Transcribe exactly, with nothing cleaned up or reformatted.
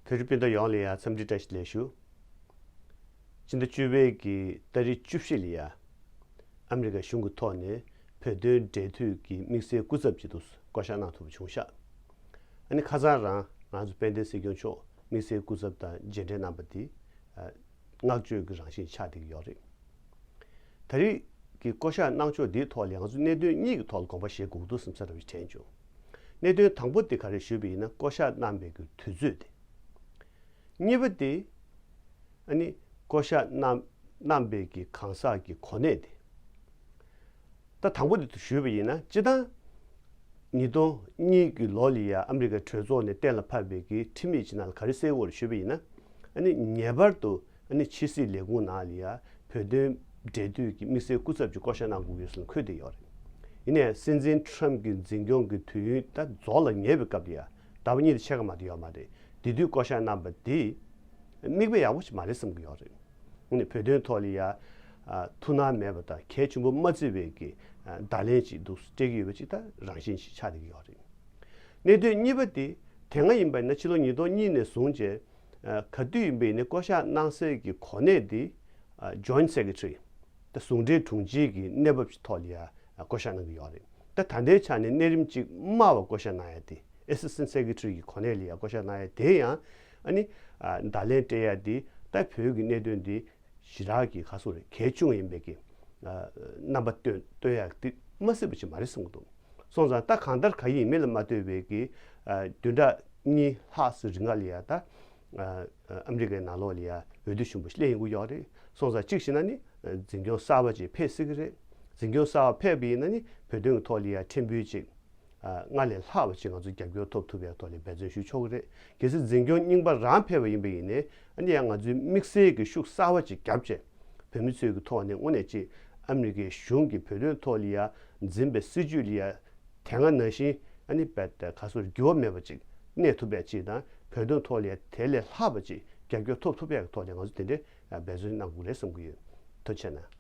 བོད་རིགས་སྤུན་ཟླ་ཡོངས་ལ་ཡང་འཚམས་འདྲི་བཀྲ་ཤིས་བདེ་ལེགས་ཞུ། སྤྱི་ཟླ་བཅུ་པའི་གི་ཏ་རིག་བཅུ་བཞི་ལ་ཡང་ཨ་མི་རི་ཀ་གཞུང་གི་ཐོག་ནས་བོད་དོན་འབྲེལ་མཐུད་ཀྱི་དམིགས་བསལ་སྐུ་ཚབ་ཅིག་ཏུ་བསྐོ་བཞག་གནང་ཐུབ་པ་བྱུང་ཤག་ཨ་ནི་ཁ་སང་རང་ང་ཚོ་དཔལ་ལྡན་སྲིད་སྐྱོང་མཆོག་དམིགས་བསལ་སྐུ་ཚབ་དང་མཇལ་འཕྲད་གནང་པ་དེ་ཨ་བསྔགས་བརྗོད་ཀྱི་རང་བཞིན་ཆགས་བསྡད་ཀྱི་ཡོད་རེད། ད་རེས་ཀྱི་བསྐོ་བཞག་གནང་ཕྱོགས་འདིའི་ཐོག་ལ་ང་ཚོ་གནད་དོན་གཉིས་ཀྱི་ཐོག་ལ་དགོངས་པ་བཞེས་དགོས་འདུག་བསམ་ས་འདྲ་བ་ཞིག་དྲན་བྱུང་། གནད་དོན་དང་པོ་དེ་ག་རེ་ཞུས་པ་ཡིན་ན་བསྐོ་བཞག་གནང་པའི་གི་དུས་ཚོད་དེ། གཉིས་པ་དེ་ཨ་ནི་བསྐོ་བཞག་གནང་གནང་པའི་གི་གང་ཟག་གི་གོ་གནས་དེ། ད་དང་པོ་དེ་ཞུས་པ་ཡིན་ན་སྤྱིར་བཏང་ཉིས་སྟོང་གཉིས་ཀྱི་ལོ་ལ་ཡ་ཨ་མི་རི་ཀའི་གྲོས་ཚོགས་ནས་གཏན་ལ་ཕབ་པའི་གི་ཁྲིམས་ཡིག་ཅིག་ནང་ལ་ག་རེ་གསལ་བོར་ཞུས་པ་ཡིན་ན། ཨ་ནི་ངེས་པར་དུ་ཨ་ནི་ཕྱི་སྲིད་ལས་ཁུངས་ནང་ལ་ཡ་བོད་དོན་འབྲེལ་མཐུད་ཀྱི་དམིགས་བསལ་སྐུ་ཚབ་ཅིག་བསྐོ་བཞག་གནང་དགོས་ཡོད་ཟེར་ནས་འཁོད་བསྡད་ཡོད་རེད། ཡིན་ནའི་སྲིད་འཛིན་ཁྲམ་གྱི་འཛིན་སྐྱོང་གི་དུས་ཡུན་ད་རྫོགས་ལ་ཉེ་བའི་སྐབས་ལ་ཡ་ཟླ་བ་གཉིས་དང་ཕྱེད་ཀ་མ་གཏོགས་ཡོད་མ་རེད། དེ་དུས་བསྐོ་བཞག་གནང་པ་དེ་དམིགས་པ་ཡག་པོ་ཞིག་མ་རེད་བསམ་གྱི་ཡོད་རེད། ཨ་ནི་བོད་དོན་ཐོག་ལ་ཡ་ཨ་ཐུགས་སྣང་མེད་པ་དང་གལ་ཆེན་པོ་མ་བརྩི་བའི་གི་ཨ་བརྡ་ལན་ཅིག་འདུག་སྤྲད་ཀྱི་ཡོད་པ་ཅིག་ད་རང་བཞིན་ཞིག་ཆགས་བསྡད་ཀྱི་ཡོད་རེད། གནད་དོན་གཉིས་པ་དེ་དེ་སྔ་ཡིན་པ་ཡིན་ན་ཕྱི་ལོ་ཉིས་སྟོང་གཉིས་ནས་བཟུང་བྱས་ཨ་ག་དུས་ཡིན་པ་ཡིན་ནའི་བསྐོ་བཞག་གནང་སའི་གི་གོ་གནས་དེ་ཨ་Joint Secretary ད་ཟུང་འབྲེལ་དྲུང་ཆེ་གི་གནས་བབ་ཅིག་ཐོག་ལ་ཡ་ཨ་བསྐོ་བཞག་གནང་གི་ཡོད་རེད། ད་ད་ལྟའི་ཆ་ནས་གནས་རིམ་གཅིག་དམའ་བ་བསྐོ་བཞག་གནང་ཡ་དེ་Assistant Secretary གི་གོ་གནས་ལ་ཡ་བསྐོ་བཞག་གནང་ཡ་དེ་ཡང་ཨ་ནི་ཨ་བརྡ་ལན་སྤྲད་ཡ་དེ་ད་བོད་ཀྱི་གནད་དོན་དེ་ཞེ་དྲག་གི་ག་སོ་རེད་གལ་ཆུང་ཡིན་པའི་གི་ཨ་རྣམ་པ་སྟོན་སྟོན་ཡ་དེ་མ་སྲིད་པ་ཅིག་མ་རེད་བསམ་གྱི་འདུག་སོང་ཙང་ད་གང་ལྟར་ག་ཡིན་མིན་ལ་མ་ལྟོས་པའི་གི་ཨ་བདུན་ཕྲག་གཉིས་ལྷག་ཙམ་རིང་ག་ལ་ཡ་ད་ཨ་ཨ་ཨ་མི་རི་ཀའི་ནང་ལོགས་ལ་ཡ་འོས་བསྡུ་ཆེན་པོ་སླེབས་ཡོང་གི་ཡོད་རེད། སོང་ཙང་གཅིག་བྱས་ན་ནི་འཛིན་སྐྱོང་གསར་པ་ཅིག་ཕེབས་སྲིད་ཀྱི་རེད། འཛིན་སྐྱོང་གསར་པ་ཕེབས་པ་ཡིན་ན་ནི་བོད་དོན་གྱི་ཐོག་ལ་ཡ་ཕྲན་བུ་ཅིག་ཨ་སྔར་ལས་ལྷག་པ་ཅིག་ང་ཚོ་རྒྱབ་སྐྱོར་ཐོབ་ཐུབ་པའི་ཐོག་ལ་འབད་བརྩོན་ཞུ་ཆོག་གི་རེད། གལ་སྲིད་འཛིན་སྐྱོང་རྙིང་པ་རང་ཕེབས་པ་ཡིན་པ་ཡིན་ནའི་ཨ་ནི་ཡང་ང་ཚོའི་དམིགས་བསལ་གྱི་ཤུགས་གསར་པ་ཅིག་བརྒྱབ་བྱས་བོད་མི་ཚོའི་གི་ཐོག་ནས་དངོས་གནས་ཅིག་ཨ་མི་རི་ཀའི་གཞུང་གིས་བོད་དོན་ཐོག་ལ་ཡ་འཛིན་པའི་སྲིད་ཇུས་ལ་ཡ་དེ་སྔ་ནང་བཞིན་ཨ་ནི་རྦད་དེ་ག་སོར་འགྱུར་བ་མེད་པ་ཅིག་གནས་ཐུབ་པའི་ཅིག་དང་བོད་དོན་ཐོག་ལ་ཡ་དེ་ལས་ལྷག་པ་ཅིག་རྒྱབ་སྐྱོར་ཐོབ་ཐུབ་པའི་ཐོག་ལ་ང་ཚོ་དེ་འདྲའི་འབད་བརྩོན་གནང་དགོས་རེད་བསམ་གྱི་ཡོད། ཐུགས་རྗེ་གནང་།